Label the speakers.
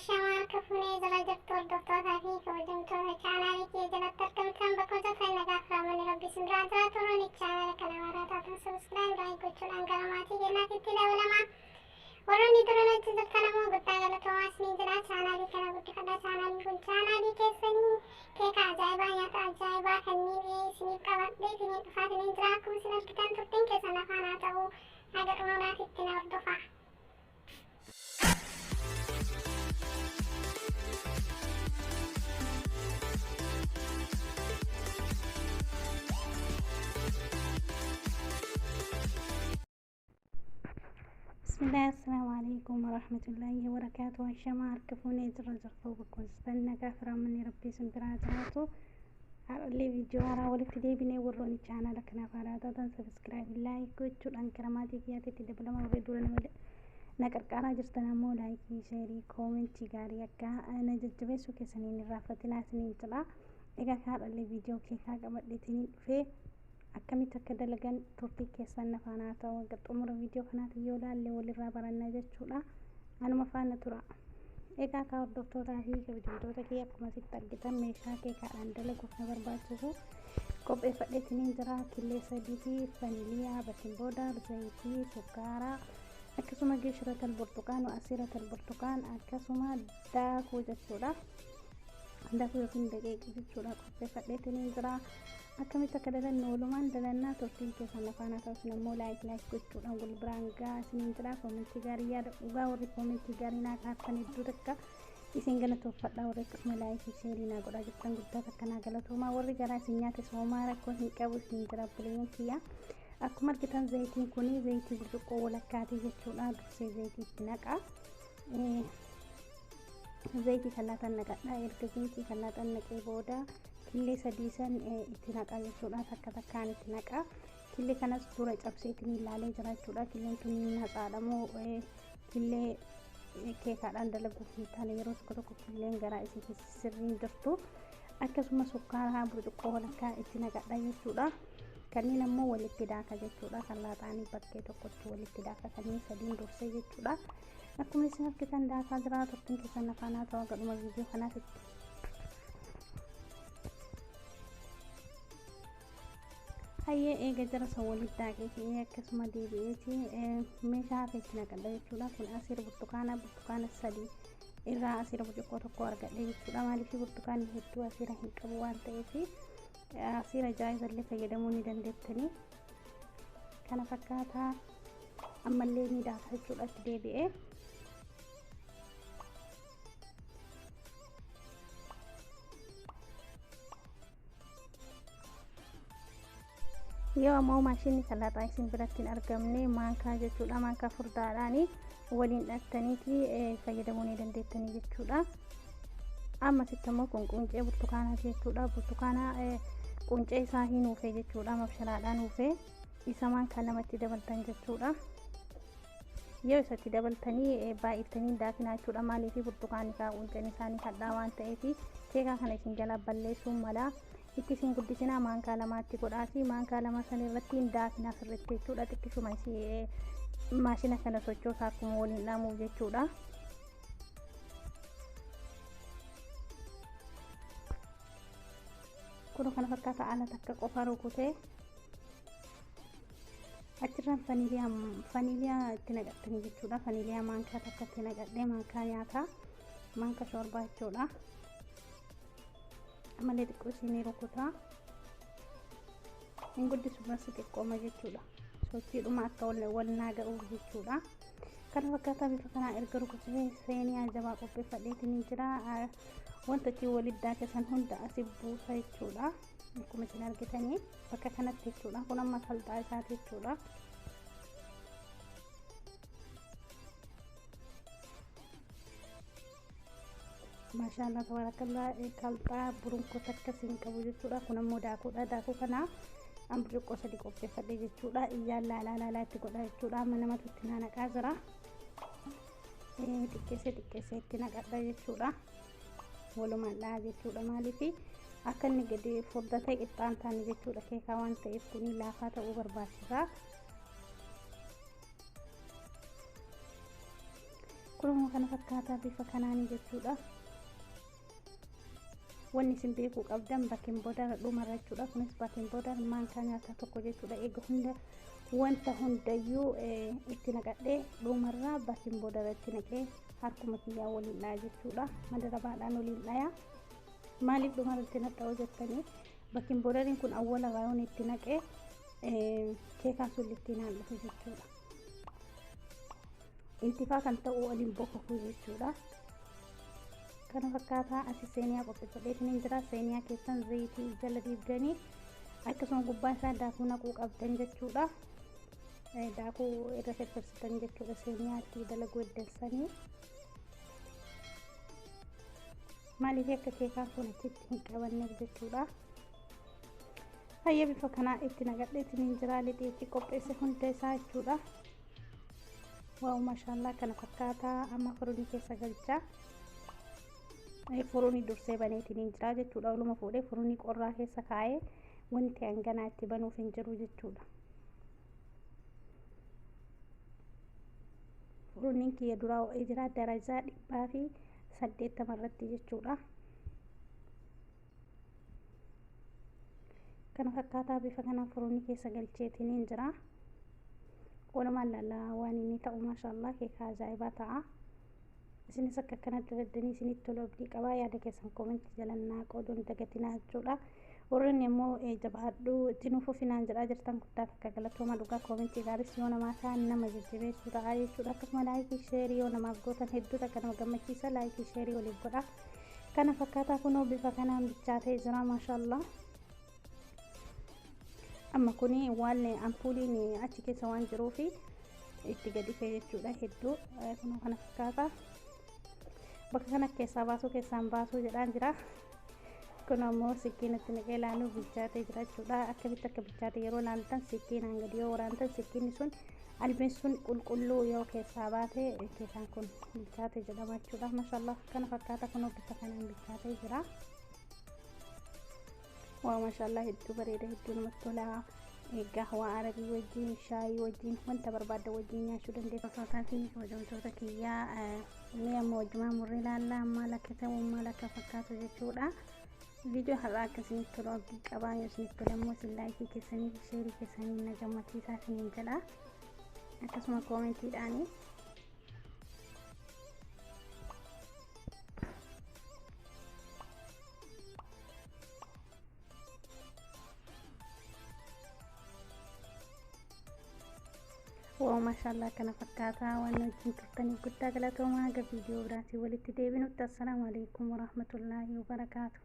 Speaker 1: Ashamaa harka fuunee jala jirtu hordoftootaa fi kabajamtoota chaanaalii kiyya jalatti argamtan bakka hojjetan nagaa fi raammanni rabbi isin biraa jiraatu. Warroonni chaanaala kana haaraa taatan subscribe, like gochuudhaan gara maatii keenyaatti dabalama. Warroonni duraan hojii jirtan ammoo guddaa galatoomaa isiniin jedha. Chaanaalii kana guddifadha. Chaanaaliin kun chaanaalii keessanii. Keeka ajaa'ibaa, nyaata ajaa'ibaa kanneen isiniif qabadhee isiniin dhufaa isiniin jira. Akkuma isin argitan turtiin keessan afaan haa ta'u, haga xumuraatitti na hordofaa.
Speaker 2: Bismillah, assalamu alaikum warahmatullahi wabarakatuh. Ashamaa harka fuunee jirra jirtu bakka jirtan nagaa fi raammanni rabbii isin biraa jiraatu. Har'allee viidiyoo haaraa walitti deebinee, warroonni chaanaala kanaaf haaraa taatan subscribe, like gochuudhaan gara maatii kiyyaatti dabalama. Warri dura na qarqaaraa jirtan ammoo like, share, comment gaarii akka na jajjabeessuu keessaniin irraanfatinaa isiniin jedha. Egaa har'allee viidiyoo keekaa qabadheetiin dhufee akkamitti akka dalagan turtii keessan na faana haa ta'u. Hanga xumura viidiyoo kanaatti yoo ilaalle walirraa baranna jechuudha. Anuma faana tura. Egaa akka hordoftootaa fi kabajamtoota kiyya, akkuma asitti argitan meeshaa keekaadhaan dalaguuf na barbaachisu qopheeffadheetiin jira. Killee sadii fi vaniliyaa, baking powder, zayitii, sukkaara, akkasuma قشرة البرتقال وعصير البرتقال, akkasuma daakuu jechuudha. Daakuu yookiin daqiiqii jechuudha qopheeffadheetiin jira. Akkamitti akka dalannu walumaan dalannaa, turtiin keessan afaanaa ta'u. Isin ammoo like like gochuudhaan wal biraan gahaa isiniin jira. Comment gaarii, yaada dhugaa, warri comment gaarii naa kaaftan hedduu takka isin galatoofadha. Warri akkasuma like, share naa godhaa jirtan guddaa takka naa galatoomaa. Warri garaa isin nyaate soomaa rakkoo hin qabu isin jira, obboleeyyan kiyya. Akkuma argitan zayitiin kun zayitii burcuqqoo walakkaatii jechuudha. Dursee zayitii itti naqa. Zayitii kalaataan naqadha. Erga zayitii kalaataan naqee booda killee sadii san itti naqa jechuudha. Takka takkaan itti naqa. Killee kanas dura cabseetiin ilaalee jira jechuudha. Killeen tun natsaadha moo killee keekaadhaan dalaguuf hin taane? Yeroo tokko tokko killeen garaa isii keessa sirriin jirtu. Akkasuma sukkaara burcuqqoo walakkaa itti naqadha jechuudha. Kanneen ammoo walitti daaka jechuudha. Kan laaxaanii bakkee tokkotti walitti daaka, kanneen sadiin dursee jechuudha. Akkuma isin argitan daakaa jira. Turtiin keessan afaanaa ta'u gadhuma viidiyoo kanaatti. Hayyee, eega jara san walitti daakee ka'ee akkasuma deebi'eeti meeshaa hafe itti naqadha jechuudha. Kun عصير burtukaana, burtukaana sadii irraa asiira burcuqqoo tokko argadhe jechuudha. Maaliif? Burtukaanni hedduu asiira hin qabu waan ta'eef, asiira jaayizallee fayyadamuu ni dandeettanii. Kana fakkaataa ammallee ni daaka jechuudha itti deebi'ee. Yoo ammoo maashinni salaaxaa isin biratti hin argamne, maankaa jechuudha, maankaa furdaadhaan waliin dhattaniiti fayyadamuu ni dandeettanii jechuudha. Amma sitti ammoo kun quncee burtukaanaa jechuudha. Burtukaana quncee isaa hin huufee jechuudha, mabsharaadhaan huufee isa maankaa lamatti dabaltan jechuudha. Yoo isatti dabaltanii baay'iftanii daakinaa jechuudha. Maaliif? Burtukaanni kaa qunceen isaanii hadhaa waan ta'eef keekaa kana isin jala balleessuun mala. Itti isin guddisinaa, maankaa lamaatti godhaati. Maankaa lama san irratti hin daakinaa sirriitti jechuudha. Xiqqishuma isii maashina kana sochoosaa akkuma waliin dhaamuuf jechuudha. Kun kana fakkaata. Ala takka qofa rukutee achirraan faniiliyaa, faniiliyaa itti naqattanii jechuudha. Faniiliyaa maankaa takka itti naqadhee, maankaa nyaataa, maankaa shorbaa jechuudha. Ammallee xiqqoo isinii rukutaa, hin guddisu, bas xiqqooma jechuudha. Sochiidhuma akka wal naa ga'uuf jechuudha. Kana fakkaataa bifa kanaa erga rukutee seeniyaa jabaa qopheeffadheetiin jira. Wanta itti walitti daakasan hunda asi buusa jechuudha. Akkuma isin argitanii bakka kanatti jechuudha. Kun amma salxaa isaati jechuudha. Maashaallah, tabaarakallaa, kalxaa burunkoo takka siin qabu jechuudha. Kun ammoo daakuudha. Daakuu kana an burcuqqoo sadi qopheeffadhe jechuudha. Iyyaan laalaa laalaa itti godha jechuudha. Amma namatu itti naanaqaa jira. Xiqqeessee xiqqeessee itti naqadha jechuudha. Walumaan dhaha jechuudha. Maaliif? Akka inni gadi furdatee qixxaan taane jechuudha. Keekaa waan ta'eef kuni laafaa ta'uu barbaachisa. Kun Kana fakkaataa bifa kanaanii jechuudha. Wanni isin beekuu qabdan baking powder dhumarra jechuudha. Kunis baking powder maankaa nyaataa tokko jechuudha. Eega hunda wanta hundayyuu itti naqadhee dhumarraa baking powder itti naqee harkuma kiyyaa waliin dhaya jechuudha. Madarabaadhaan waliin dhaya. Maaliif dhumarratti naqxa'uu jettanii, baking powderiin kun awwala raayyoon itti naqee keekaan sun ittiin naan dhufu jechuudha. Intifaa kan ta'u waliin bokokuu jechuudha. Kana fakkaataa asii seeniyaa qopheeffadheetiin jira. Seeniyaa keessan zayitii jala dibdanii akkasuma gubbaa isaa daakuu naquu qabdan jechuudha. Daakuu irra firfirsitan jechuudha seeniyaa itti dalaguu eddansanii. Maaliif akka keekaan kun achitti hin qabanneef jechuudha. Hayya, bifa kanaa itti naqadheetiin jira, lixii qopheesse hunda isaa jechuudha. Wow, maashaallah, kana fakkaataa amma furunii keessa galchaa. Furunii dursee baneetiin jira jechuudha. Oluma fuudhee furunii qorraa keessa kaa'ee wanti hanganaa itti banuuf hin jiru jechuudha. Furuniin kiyya duraa ho'ee jira, darajaa 180 irratti jechuudha. Kana fakkaataa bifa kanaan furunii keessa galcheetiin jira. Walumaan lallaa waan inni ta'u, maashaallah, keekaa ajaa'ibaa ta'a. Isinis akka akkanatti daladdanii isinitti tolu abdii qabaa. Yaada keessan koomentii jalannaa qooduun dagatinaa jechuudha. Warreen immoo jabaadhu, itti nuuf ofinaan jedhaa jirtan, guddaa takka galatooma dhugaa. Koomentii gaaris yoo namaa ta'an nama jajjabeessuu ta'a jechuudha. Akkasuma laayikii, sheerii yoo namaaf gootan hedduu takka nama gammachiisa. Laayikii, sheerii waliif godha. Kana fakkaataa kunoo bifa kanaan bilchaatee jira, maashaallah. Amma kuni waan ampuuliin achi keessa waan jiruufi itti gadi fe'e jechuudha hedduu. Kunoo kana fakkaata. Bakka kana keessaa baasuu, keessaan baasuu jedhaan jira. Kun ammoo sikkiinatti naqee ilaaluu bilchaatee jira jechuudha. Akkamitti akka bilchaate yeroo ilaaltan, sikkiinaan gadi yoo waraantan, sikkiinni sun, albeen sun qulqulluu yoo keessaa baate, keekaan kun bilchaate jedhama jechuudha. Maashaallah, kana fakkaata, kunoo bifa kanaan bilchaatee jira. Waa, maashaallah, hedduu bareeda, hedduu namatti tola. Egaa waa arabii wajjin, shaayii wajjin, wanta barbaadda wajjin nyaachuu dandeessa. Hordoftoota fi kabajamtoota kiyyaa, mee amma wajjumaa murree ilaallaa maal akka ta'u, maal akka fakkaatu jechuudha. Viidiyoo har'aa akka isinitti tolu abdii qabaa. Yoo isinitti tole immoo isin laayikii keessanii fi sheerii keessanii na gammachiisaa isiniin jedha. Akkasuma koomentiidhaani. Wow, maashaallah, kana fakkaataa. Waan wajjin turtaniif guddaa galatoomaa. Haga viidiyoo biraatiin walitti deebinutti, assalaamu alaikum warahmatullaahi wabarakaatu.